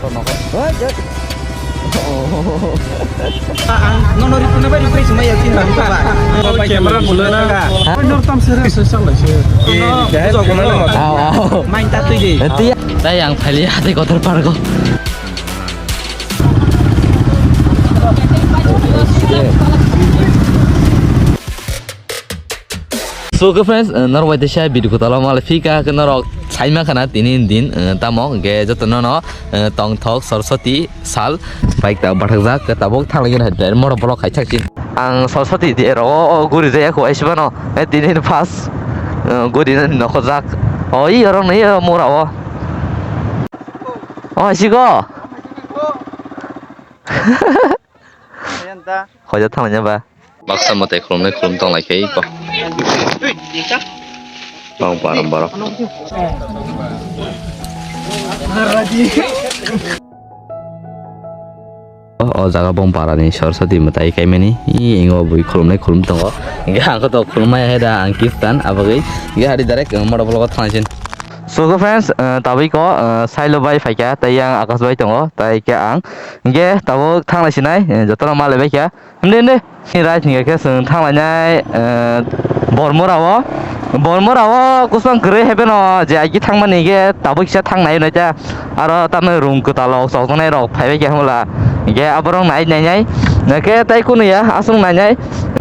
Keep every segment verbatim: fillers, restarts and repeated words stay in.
Ang nono report na bai report sumai ya tin ba. Camera mulana. Nor tam sere se salai se. Aw, aw. Main ta tui de. Tiya. Tai ang phali hati kotor pargo. So, okay, friends, uh, norok bai teisa video kwtal o malai phika khe norok saima khana tini din, uh, tamo hwnkhe joto nono, uh, tongthok Saraswati sal bike ta bathakjak khe tabuk thanglaigwna hai motor vlog khai sakchin. Ang Saraswati de ro o guri jaya kho aisibano, eh, tini first, uh, guri nokhojak. O i orok ni mura o. O aisigo. Khoja thanglaina ba. Baksa mwtai khulumnai khulum tong lai khe iko. Bang para borok. O, o jaga bong para ni Saraswati mwtai kaimani. I ingo bui khulumnai khulum tongo. Hingke ang koto khulumai hai da ang Kristan abagwi. Hingke hari direct, eh, motor vlog o thangsin. So, friends, eh, tabui ko, eh, Sailo bai phaikha, tei yang Akash bai tongo, tei khe ang. Hingke tabuk thanglai sinai, eh, jotono malai bai kha. Himde, himde. Ni right hingke khe chwng thanglainai, eh, Bormora o. Bormora o kusong kwrwi hai phano je agi thangmani hingke tabuk kisa thangnai hwnwi ta. Aro tamni room kwtal rok chokjaknai rok phaibai khe hwnla. Hingke aborok nai nainai. Hingke tei kunu ya aswk nainai.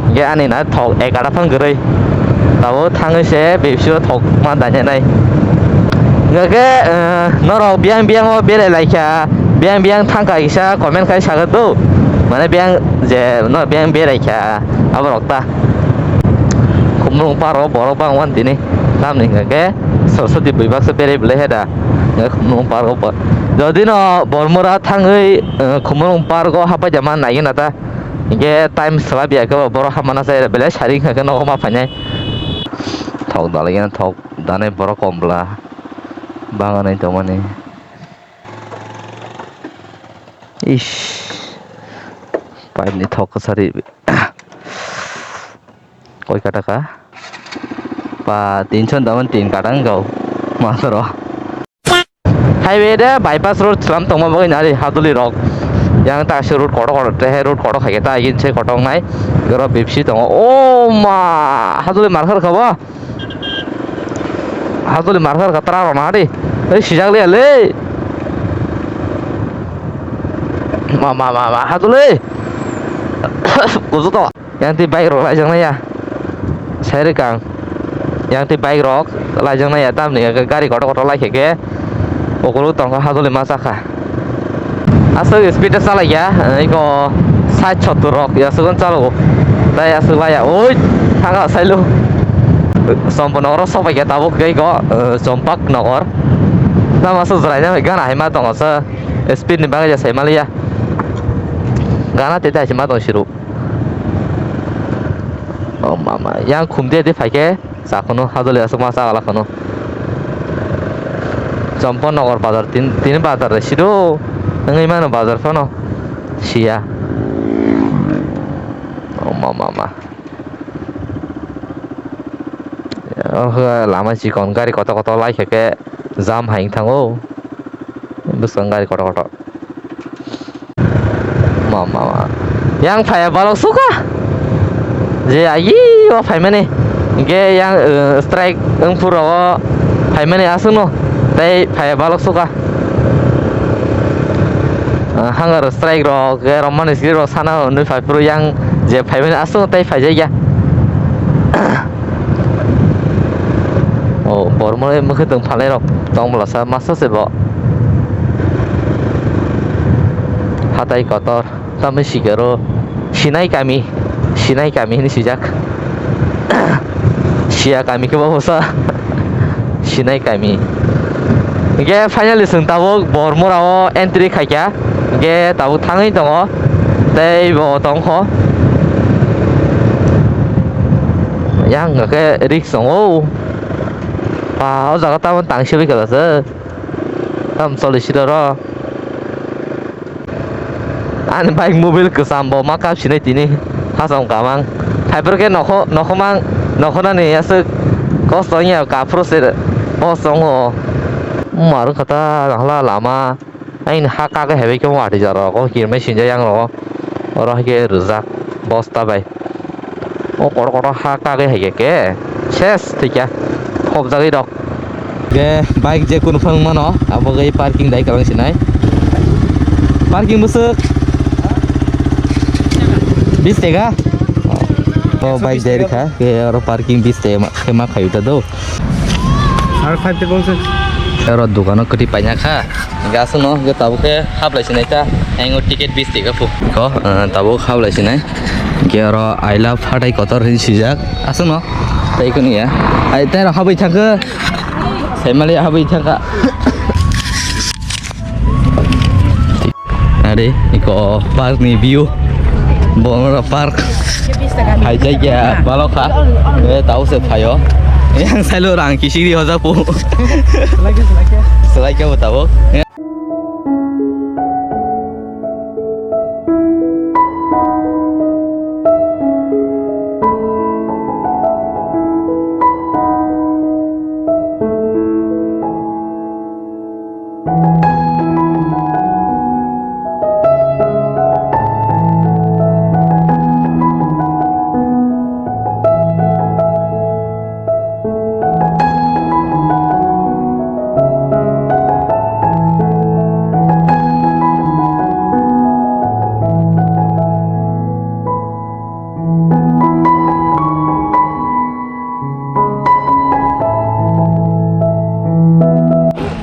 Hingke ani na thok ekara phang kwrwi. Tabuk thangwi se bebsio thok ma dainai. Hingke, eh, norok biyang biyang o berai lai kha. Biyang biyang thangkha kisa comment khai sago do. Mane biyang je no biyang berai kha aborok ta. Khumlung paro borok bang wan tini. Tamni hingke Saraswati bui baksa berai belai he da. Hingke Khumlung paro bo. Jodi no Bormora thangwi, eh, Khumlung pargo hapai jama nai na ta. Hingke time swlai biya khe borok hamana sai belai sari hingke nogo ma phainai. Thok dalai thok. Dane borok kom bwla. Banganai tongmani. Ish. Pipe ni thok kwchari. Koi kata ka? Pa tinson daman tin kata wngkha. Masoro. Highway de bypass road slam tongma bagwi nari haduli rok. Yang ta se road kotor kotor te road kotor khai ta gin se kotor nai. Goro bipsi tongo. O ma haduli markar kha bo. Hajoli markar ka tra rona di. Ei sijak liya le. Ma, ma, ma, ma, hajoli. Kuzu to. Yang ti bike rok laijak nai ya. Sai rikang. Yang ti bike rok laijak nai ya tamni gari kotor kotor lai khe ke. Okolo tongkha hajoli ma chakha. Aswk speed o chalai ya, eko sait sottor rok aswk o chalo. Tai aswk laya, oi, thanga sailo. Chompo nogoro sok bai khe tabuk khe eko, eh, Chompak nogor. Tamo aswk jwrai jani gana hai ma tongo se, speed ni bagwi je sai maliya. Gana tei tai se ma tong siru. O mama, yang khum de de phai khe. Sa khunu hajoli aswk ma chagala khunu. Chompo nogor bazar tin, tini bazar re sido. Wngwi mano bazar phano. Siya. O ma, ma, ma. O lama chikon gari koto koto lai khe ke jam hai wng thango. Bwskang gari koto koto. Ma, ma, ma. Yang phaiya balok suka. Je agi o phaimani. Ge yang, eh, strike wngphuru o phaimani aswkno. Tei phaiya balok suka. Ah, hangar strike rok, ge romani sri rok sana hwnwi phaiphuru yang je phaimani aswkno tei phaijakya. O, bormoni mwkhwtwng phalai rok tong bwlasa masa se bo. Hatai kotor, tamni sikaro Sinai kami, Sinai kami hinwi swijak. Siya kami khe bo bwsa Sinai kami. Hingke finally chwng tabuk Bormora o entry khaikha. Hingke tabuk thangwi tongo. Tei bo tongkho. Yang hingke risk tongo. Pa, o jaga tamo tang sibui kha se. Tam choli sida ro. Ani bike mobile kwcham bo ma kap sinai tini. Hacham kamang. Haiphuru khe nokho, nokho mang, nokho nani aswk kosto wngya kaphuru se kosto wngo. Maru kha ta nahla lama. Aini ha kagwi hai bai khe watwi jora rogo kirmai sinjak yang rogo. Oro hai khe rwjak bosta bai. O kotor kotor ha kagwi hai khe ke ses thwikha, phobjagwi rok. Ge bike je kunu phang mano, abo ge parking dai kalang sinai. Parking bwswk bis tega. O bike dai rikha, ge oro parking bis tega ma, khe ma khayu ta do. Ar five tega bwswk. Oro dukano kwtwi paina kha. Ge aswkno ge tabuk khe hablai sinai ta. Engo ticket bis tega phu. Ko, eh, tabuk hablai sinai. Ge oro I love Hatai Kotor hin sijak. Aswkno. Tei kunu ya. Ai tei rok habwi thangkhe. Saimali habwi thangkha. Are, iko park ni view. Bonora park. Hai jagya balokha. Eh, tau se phayo. Yang sailo rang kisiri hojapu. Selai khe bo tabuk.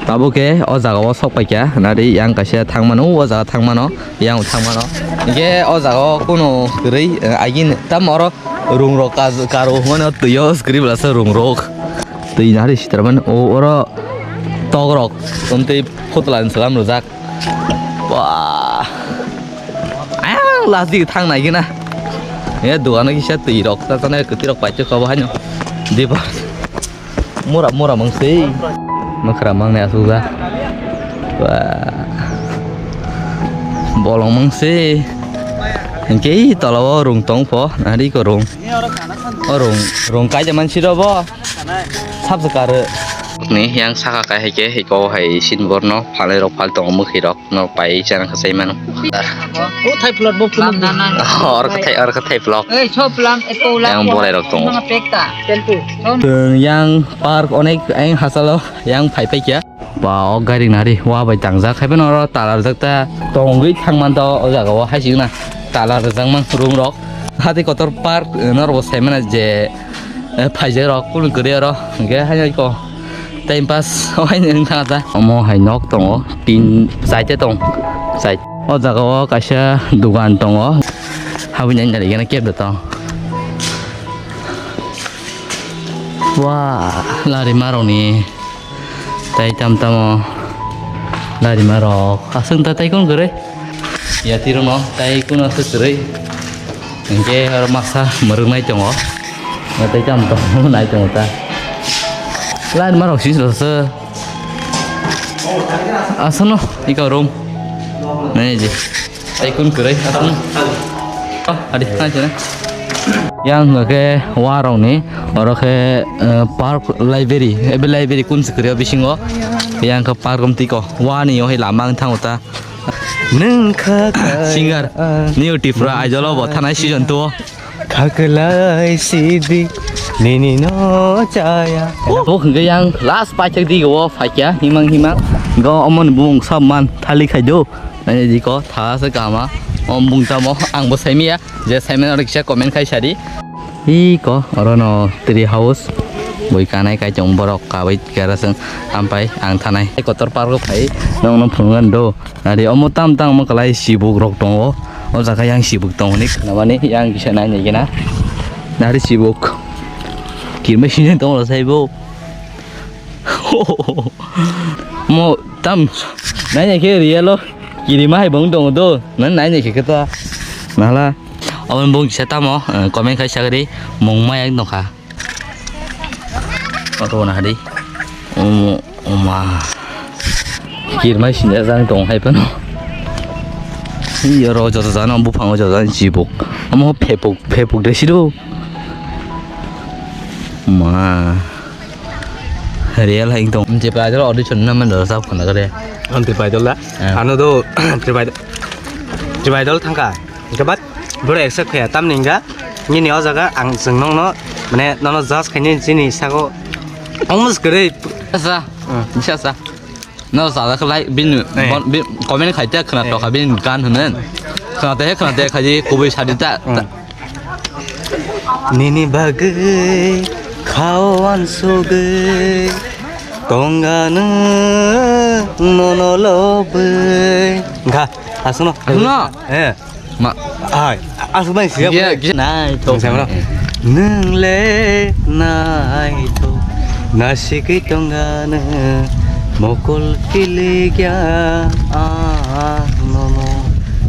Tabuk khe o jaga o sok paikha, nari yang kaisa thang mano, o jaga thang mano, yang thang mano. Hinkhe o jaga o kunu kwrwi, eh, agini tamo oro rung rok kaj-, karo hwnmano twi o swkri bwlasa rung rok. Twi nari sitra mani o oro tok rok tei phutla ni salam rwjak. Wah. Ayang last dik thang nai gina. Ya dugano kisa twi rok ta tane kwtwi rok paithak kha bo haino. Diba. Mura mura mangsi. Makra mangne asukjak. Wah. Bolong mangsi. Hinkhe tola o rung tong pho. Nari ko rung. O rung, rung kaija mansi ro bo. Sabsa karo. Ni yang saka kai hai khe hiko hai sin borno phalai rok phal tongo mwkhwi rok. No pai chana kasai mano. O thai plot bo phuluk di. Or kathai, or kathai plot. Ei, so plam, epo lam. Yang bolai rok tongo. Pekta. Tempu. Yang park onek, yang hasalo, yang phai phai kya. Ba, o gari nari, wa bai tangjak. Hai phano oro tala rwjak ta tongwi thangman to o jaga o hai signa. Tala rwjak mang room rok. Hati kotor park, eh, nor bo sai mana je, eh, phaijak rok, kunu kwrwi oro. Hingke hai ko. Time pass, o hai nung thang ta. Omo hai nok tongo, tin, chaite tong, chai. O jaga o kaisa dugan tongo. Habwi nai nai gana kebo tong. Wah, lari marok ni. Tai tam tamo. Lari marok. Aswng ta tai kon gere. Yati rok no tai kuno se kwrwi. Hinkhe oro masa mwrwknai tongo. Tei tamo tongmani nai tongo ta. Line ma rok sini rw se. Aswkno iko room. Nai ji. Tai kun kwrwi aswkno. Oh, adi, nai sini. Yang hwnkhe warokni, oro khe, eh, park library. Ebe library kun se kwrwi bisingo. Yang khe park romtiko. Wani o hai lama wng thango ta. Nwng kha singer. New Tripura Idol o bo thanai season two o. Khaklai sidi nini no chaya. Bo hwnkhe yang last paithak di o phaikya himang himang. Go omon bumung sab man thali khai do. Nai di ko tha se kama. Om bung tamo ang bo saimiya. Je saimano riksa comment khai sadi. Iko orono tree house bui kanai kaichung borok kabai kerasung ampai ang thanai kotor park o phai nongno phunuknani do. Nari omo tam tam omo kwlai sibuk rok tongo. O jaga yang sibuk tongo hinwi khwnamani yang kisa nainai gena. Nari sibuk kirmai sini tongo saibo. Mo tam nainai khe real o kirima hai bong tongo do. Nang nainai khe khe ta nala. Aboni bung kisa tamo, eh, comment khai sagri mung maya nokha. Oto na hari. Um, uma. Kirmai sinjak jang tong hai pano. Iyo ro joto jana buphango joto jana jibuk. Amo phepuk, phepuk de sido. Ma. Real hai tong. Tripura Idol audition na man dal sab khana kare. Ang Tripura Idol da. Eh. Ano do Tripura Idol, Tripura Idol thangka. Hingke bat boro accept khaya. Tamni hingka nini o jaga ang chwng nongno mane nono judge khaini chini sago almost kwrwi. Asa. Hmm. Bisa sa. No sa da khlai bini Eh. bon-, bi-, comment khai ta khna Eh. tokha bini gan hwnwi. Khna te khna te khai kubui sadi ta. Hmm. Nini bagwi khao ansugwi tongano nono lobwi. Ga, asno. Asno? Eh. Ma. Ai, asno bai siya. Iya, iya. Nai to. Nwng le nai to. Nasigwi tongano mokol kiligya ah nono.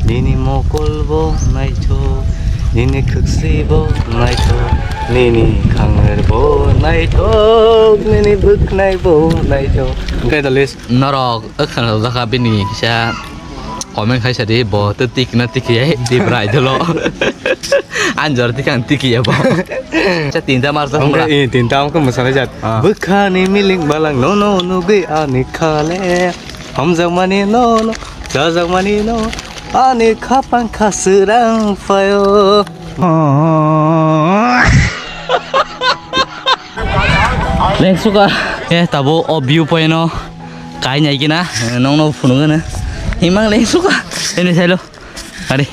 Nini mokol bo naithok, nini khwksui bo naithok, nini khangler bo naithok, nini bwkhnai bo naithok. Hwnkhe the list. Norok wngkha jakha bini kisa comment khaisa di, bo tei tikna tikya Tripura Idol o. Ani jora tikha ang tikya bo. Sa tinta marsa Hwnkhe hwnba. Eh, tinta wngkha mwsana jat. Ah. Bwkhani miling balang nono nugwi ani khale. Hamjakmani nono, chajakmani nono, ani khapang kha swrang phaio. Lengsuka, eh, tabo o view point no kai nai kina, eh, nongno phunugana. Himang lengsuka, ini sailo. Ari.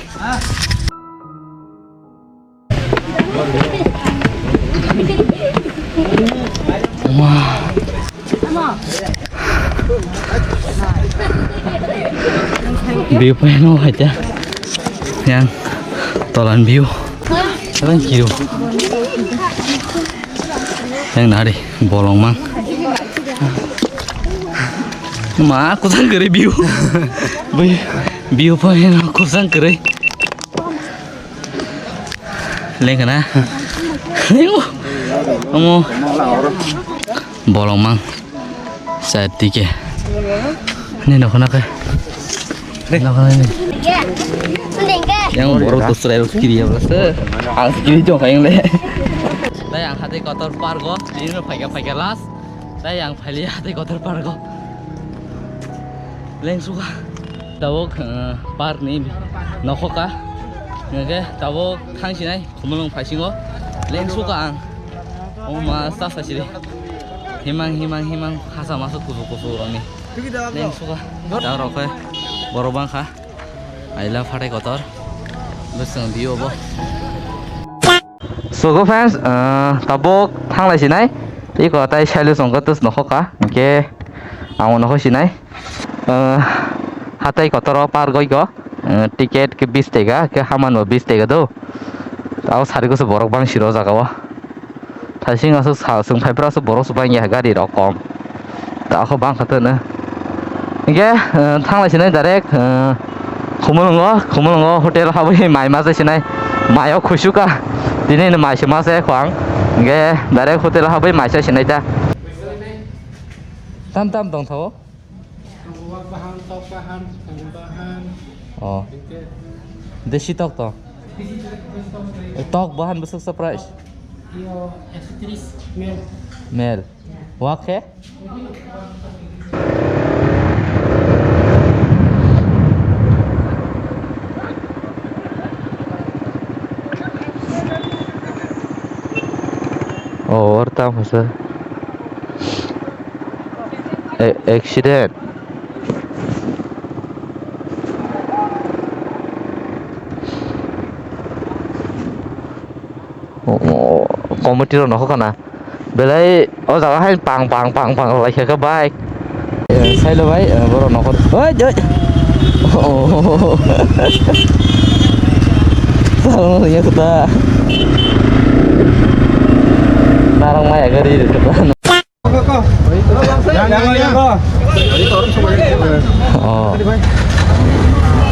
View point no hai ta. Yang tolan view. Tolan kiro. Yang nari bolong mang. Ma kusang kere view. View point no kusang kere. Lengkana. Omo. Bolong mang. Sa tike. Ni nokho na khe. Nokho na ni. Yang borok tusra el kiri ya bos. Ang kiri jong kayang le. Dai ang hati kotor pargo. Ini phaika phaika last. Dai ang phaili hati kotor pargo. Lengsuka. Tabuk, eh, park ni nokhoka. Hingke tabuk thangsinai Khumulwng phaisingo. Lengsuka ang. O ma sa sa siri. Himang, himang, himang. Hasa masa kusu, kusu roni. Lengsuka. Jang rok khe. Borok bangkha. I love Hatai Kotor. Bwswng view bo. So, go fans, ah, tabuk thanglai sinai. Iko tai sailu songkhe tus nokhoka. Hingke ang nokho sinai. Ah, Hatai Kotoro park goiko. Ah, ticket ke bis tega, ke haman bo bis tega do. Tao sari kusu borok bang siro jaga o. Thaising aswk sa, chwng phaiphuru aswk borok swbang ya gari rok kom. Tao kho bang kha tono. Hingke, eh, thanglai sinai direct, eh, Khumulwngo, Khumulwngo hotel habwi mai ma sai sinai. Maio khuisuka. Tini no mai se ma se khwang. Hingke direct hotel habwi mai sai sinai ta. Tam tam tong thago. Wak bahan, tok bahan, tong bahan. Oh. Hingke. Desi tok to. Desi tok, desi tok. Tok bahan besok surprise. Iyo, ekso tris mil. Mil. Wak khe? Oh, or tam hasa. A-, accident. O, o, committee rok nokho kana. Belai o jaga hai pang, pang, pang, pang lai kha khe bike. Eh, sailo bai, eh, borok nokho. Oi, oi. Oh. Salo ya kota. Narang maya gari kota. Oh.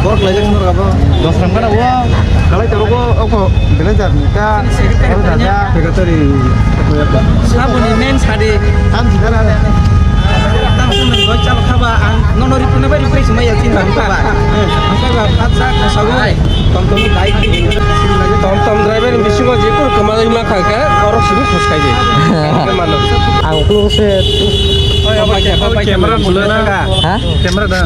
Borok laijak swngo abo. Dos ram gana o. Kalai toro bo oko villager ni ta. Aro dada. Pega tori. Saboni main sadi. Tam jigara. Tam sumai goi chalo khaba ang nono ripuna bai ripai sumai ya chin bang khaba. Ang khaba patsa khasagoi. Tom tom dai. Tom tom driver ni bisingo je kur kama. Ima kha khe oro simi khoskai di. Ang tu se. Camera dulu na. Ha? Camera da.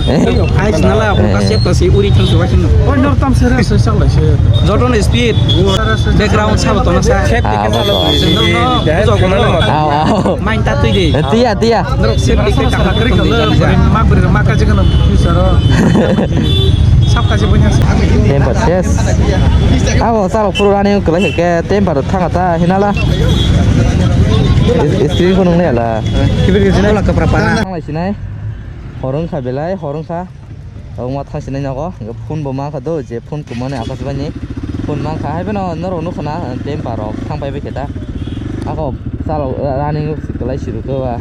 Ais nala aku kasih apa sih uri kan suwa sih. Oh, nor tam sera sesa lah sih. Joton speed. Background sa betul sa. Ah, betul. Sendok no. Aw, aw. Main tatu di. Eh, tia, tia. Norok safety khe kaham khe tongdi jani ja. Mak bwrwi rok ma kaji gwnang future o. Sab kaji bwnya se. Temper ses. Abo salo phuru rani kwlai khe temper thanga ta hinala. Screen ko nung nela. Kibir kibir sini. Bola kapra pana. Thang lai sinai. Horong kha belai, horong kha. Omo thang sinai nogo. Phone bo ma kha do, je phone kumani Akash bai ni. Phone ma kha hai beno norok nukha na temper rok thang pai bai khe ta. Ako salo rani kwlai siru khe ba.